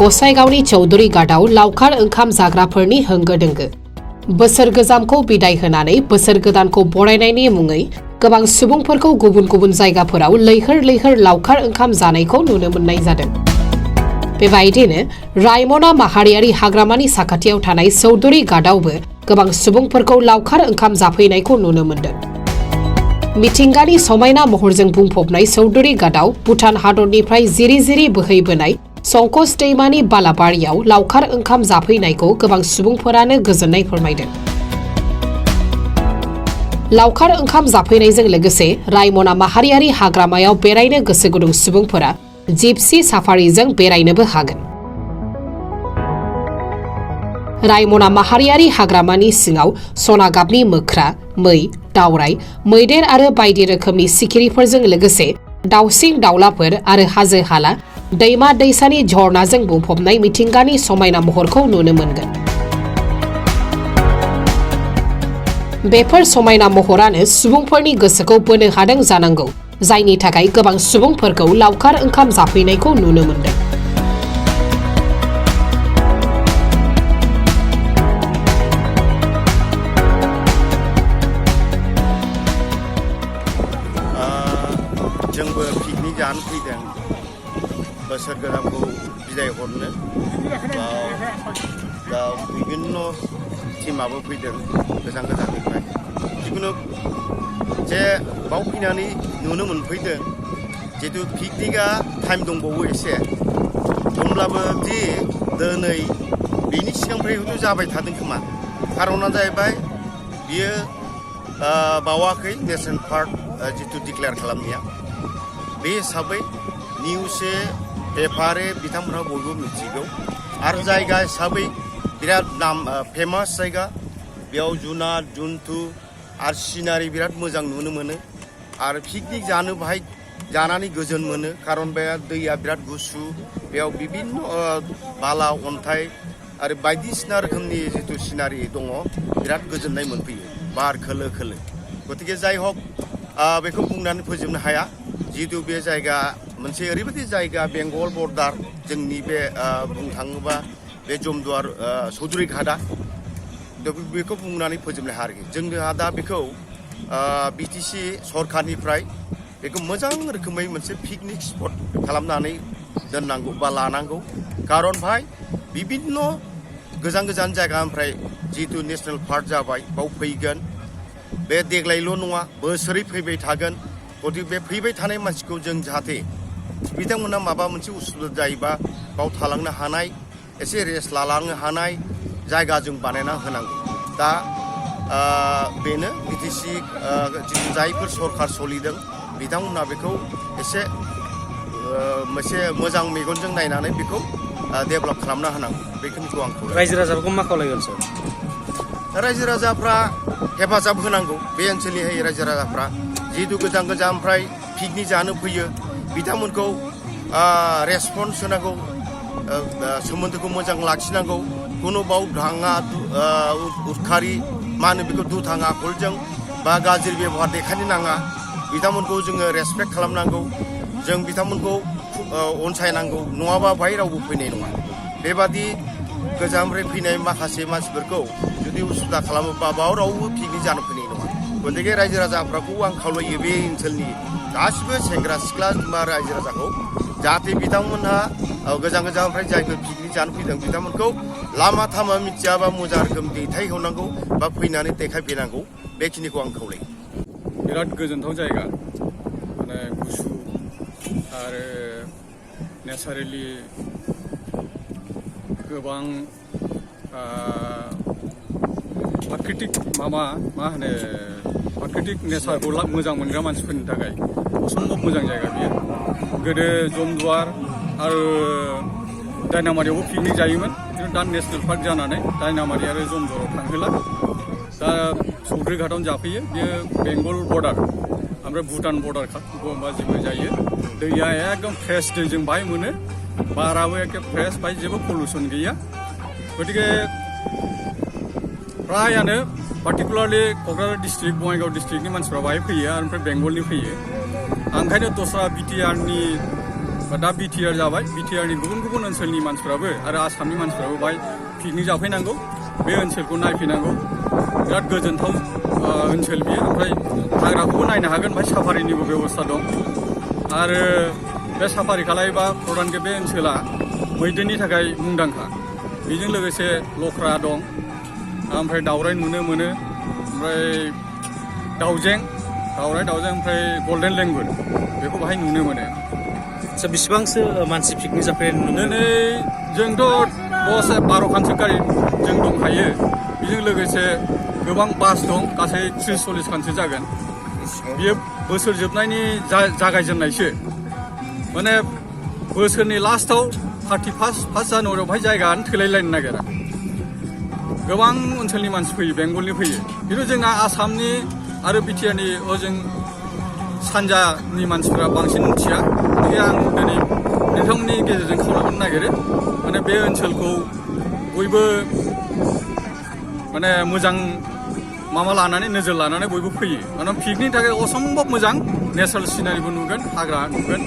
गसाइगावनि चौधुरी घाटआव लावखार ओंखाम जाग्राफोरनि होंगो दोंगो। बोसोर गोजामखौ बिदाय होनानै बोसोर गोदानखौ बरायनायनि मुङै गोबां सुबुंफोरखौ गुबुन गुबुन जायगाफोराव लैहोर लैहोर लावखार ओंखाम जानायखौ नुनो मोननाय जादों। बेबायदिनो रायमना माहारियारि हाग्रामानि साखाथियाव थानाय चौधुरी घाटआवबो गोबां सुबुंफोरखौ लावखार ओंखाम जाफैनायखौ नुनो मोनदों। मिथिंगानि समायना महरजों बुंफबनाय चौधुरी घाटआव भुटान हादरनिफ्राय जिरि जिरि बोहैबोनाय संकस दैमानि बालाबारियाव लावखार ओंखाम जाफैनायखौ गोबां सुबुंफोरानो गोजोननाय फोरमायदों। लावखार ओंखाम जाफैनायजों लोगोसे रायमना माहारियारि हाग्रामायाव बेरायनो गोसो गुदुं सुबुंफोरा जिपसि साफारिजों बेरायनोबो हागोन। रायमना माहारियारि हाग्रामानि सिङाव सना गाबनि मोख्रा, मै, दावराय, मैदेर आरो बायदि रोखोमनि सिखिरिफोरजों लोगोसे दाउसिन दाउलाफोर आरो हाजो हाला, दैमा दैसानि झरनाजों बुंफबनाय मिथिंगानि समायना महरखौ नुनो मोनगोन। बेफोर समायना महरानो सुबुंफोरनि गोसोखौ बोनो हादों जानांगौ, जायनि थाखाय गोबां सुबुंफोरखौ लावखार ओंखाम जाफैनायखौ नुनो मोनदों। जोंबो पिकनिक जानो फैदों बोसोर गोदानखौ बिदाय हरनो। बिभिन्न टिमाबो फैदों गोजान गोजाननिफ्राय। जिखुनु जे बाव फैनानै नुनो मोनफैदों जिहेतु पिकनिकआ टाइम दंबावो एसे दंब्लाबो दि दिनै बिनि सिगांनिफ्राय हयथ' जाबाय थादों खोमा। खारना जाहैबाय बियो बावाखै नेसनेल पार्क जितु डिक्लेयार खालामनाया। बे हिसाबै निउसे पेपारे बिथांमोनहा बयबो मिथिगौ आरो जायगा हिसाबै बिराद नाम फेमास जायगा। बेयाव जुनार जुन्थु आरो सिनारि बिराद मोजां नुनो मोनो आरो पिकनिक जानो बाहाय जानानै गोजोन मोनो। खारन बे दैया बिराद गुसु, बेयाव बिभिन्न बाला अन्थाइ आरो बायदिसिना रोखोमनि जितु सिनारि दङ बिराद गोजोननाय मोनफैयो, बार खोलो खोलो। गतिके जाय हक बेखौ बुंनानै फोजोबनो हाया। जिहेतु बे जायगा मोनसे ओरैबायदि जायगा बेंगल बर्डार, जोंनि बे बुंनो थाङोबा बे जमदुवार चौधुरी घाटआ बेखौ बुंनानै फोजोबनो हाया आरोखि। जोंहा दा बेखौ बिटिसि सरखारनिफ्राय बेखौ मोजां रोखोमै मोनसे पिकनिक स्पट खालामनानै दोननांगौ बा लानांगौ। खारन भाय बिभिन्न गोजान गोजान जायगानिफ्राय जिहेतु नेसनेल पार्क जाबाय बाव फैगोन। बे देग्लायल' नङा, बोसोरै फैबाय थागोन। गतिके बे फैबाय थानाय मानसिखौ जों जाहाथे बिथांमोना माबा मोनसे उसुबिदा जायोबा बाव थालांनो हानाय, एसे रेस्ट लालांनो हानाय जायगा जों बानायना होनांगौ। दा बेनो बिटिसि जायफोर सरखार सोलिदों बिथांमोना बेखौ एसे मोनसे मोजां मेगनजों नायनानै बेखौ डेभेलप खालामना होनांगौ। बेखिनिखौ आं रायजो राजाफोरखौ मा खावलायगोन सार? रायजो राजाफ्रा हेफाजाब होनांगौ। बे ओनसोलनि रायजो राजाफ्रा जिहेतु गोजान गोजाननिफ्राय पिकनिक जानो फैयो बिथांमोनखौ रेसपन्स होनांगौ, सोमोन्दोखौ मोजां लाखिनांगौ। खुनु बाव धाङा उदखारि मा होनो बेखौ दुथां आखलजों बा गाज्रि बेबहार देखायनो नाङा। बिथांमोनखौ जोङो रेसपेक्ट खालामनांगौ, जों बिथांमोनखौ अनसायनांगौ, नङाबा बाहाय रावबो फैनाय नङा। बेबादि गोजाननिफ्राय फैनाय माखासे मानसिफोरखौ जुदि उसुबिदा खालामोबा बाव रावबो पिकनिक जानो फैनाय नङा। गतिके रायजो राजाफोरखौ आं खावलायो बे ओनसोलनि गासिबो सेंग्रा सिख्ला बा रायजो राजाखौ जाहाथे बिथांमोनहा गोजान गोजाननिफ्राय जायफोर पिकनिक जानो फैदों बिथांमोनखौ लामा थामा मिथियाबा मोजां रोखोम दैथायहरनांगौ बा फैनानै देखायफैनांगौ। बेखिनिखौ आं खावलायो। बिराद गोजोनथाव जायगा, माने गुसु आरो नेचारेलि गोबां प्राकृतिक मा होनो प्राकृतिक नेचारखौ मोजां मोनग्रा मानसिफोरनि थाखाय असम्भब मोजां जायगा बियो। गोदो जमदुवार आरो दायनामारियावबो पिकनिक जायोमोन, खिन्थु दा नेसनेल पार्क जानानै दायनामारि आरो जमदुवाराव थांहोला। दा चौधुरी घाटआवनो जाफैयो। बियो बेंगल बर्डार ओमफ्राय भुटान बर्डार जेबो जायो। दैया एकदम फ्रेश दै जों बाहाय मोनो, बाराबो एखे फ्रेश, बाहाय जेबो पलिउसन गैया। गतिके फ्रायानो पार्टिकुलारलि क'क्राझार डिस्ट्रिक्ट, बङाइगाव डिस्ट्रिक्टनि मानसिफ्रा बाहाय फैयो, ओमफ्राय बेंगलनि फैयो। ओंखायनो दस्रा बिटिआरनि दा बिटिआर जाबाय बिटिआरनि गुबुन गुबुन ओनसोलनि मानसिफ्राबो आरो आसामनि मानसिफ्राबो बाहाय पिकनिक जाफैनांगौ बे ओनसोलखौ नायफैनांगौ बिराद गोजोनथाव ओनसोल बियो ओमफ्राय हाग्राखौबो नायनो हागोन बाहाय साफारिनिबो बेबस्था दं आरो बे साफारि खालायोबा प्रधानके बे ओनसोला मैदेरनि थाखाय मुंदांखा बेजों लोगोसे लख्रा दं ओमफ्राय दावराय नुनो मोनो ओमफ्राय दावजें ओमफ्राय गल्डेन लेंगुर बेखौ बाहाय नुनो मोनो आदसा बेसेबांसो मानसि पिकनिक जाफैनाय नुनो मोनो दिनै जोंथ' 10-12 खानसो गारि जों दंखायो बेजों लोगोसे गोबां बास दं गासै 30-40 खानसो जागोन बियो बोसोर जोबनायनि जागायजेननायसो माने बोसोरनि लास्टआव 31 जानुवारियाव बाहाय जायगायानो थोलायलायनो नागिरा गोबां ओनसोलनि मानसि फैयो बेंगलनि फैयो खिन्थु जोंना आसामनि आरो बिटिआरनि ओजों सानजानि मानसिफ्रा बांसिन मिथिया आं दिनै नोंथांमोननि गेजेरजों खावलायहरनो नागिरो माने बे ओनसोलखौ बयबो माने मोजां माबा लानानै नोजोर लानानै बयबो फैयो माने पिकनिकनि थाखाय असम्भब मोजां नेचारेल सिनारिबो नुगोन हाग्रा नुगोन